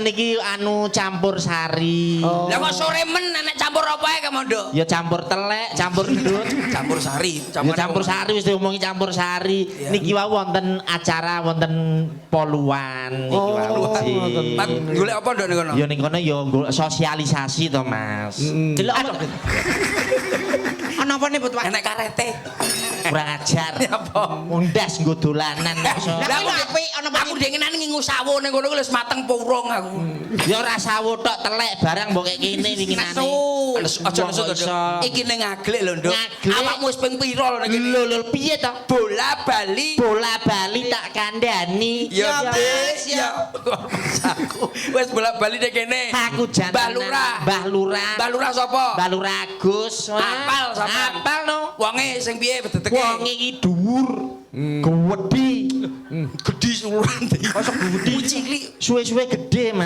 Niki anu campur sari. Oh. Lah kok sore men enek campur apa ae kamu, Nduk? Ya campur telek, campur ndut. Campur sari, Ya campur sari wis diomongi campur sari. Iya. Niki wau wonten acara wonten poluan niki Oh, wau. ngoten. Pak, golek apa, Nduk, ning kono? Ya ning kono ya nggo sosialisasi to, Mas. Delok apa? Ana apa nih, Put, Pak? Enek karete. Kurang ajar. Ya apa? Undas nggo dolanan kok iso. Lah kuwi apik ana apa? Aku dengenan ngingu sawo ning kono wis mateng purung aku. Ya ora sawo tok, telek barang mbok kek kene winginane. Nesu. Aja Wong nesu kok to, Nduk. iso. Iki ning ngaglik lho, Nduk. Ngaglik. Awakmu wis ping pira lho ning kene? Lho lho piye to? Bola bali. Bola bali tak kandhani. Ya, Ya, Dik, Mas, ya. ya. Aku wis bola bali ning kene. Aku jantanan. Mbah Lurah. Mbah Lurah. Mbah Lurah sapa? Mbah Lurah Agus. Apal sampean. Apal no. Wonge sing piye dedeke? Wong iki dhuwur. Gedhi. Gedhi suran. Mosok gedhi. Cilik. Suwe-suwe gedhe, Mas.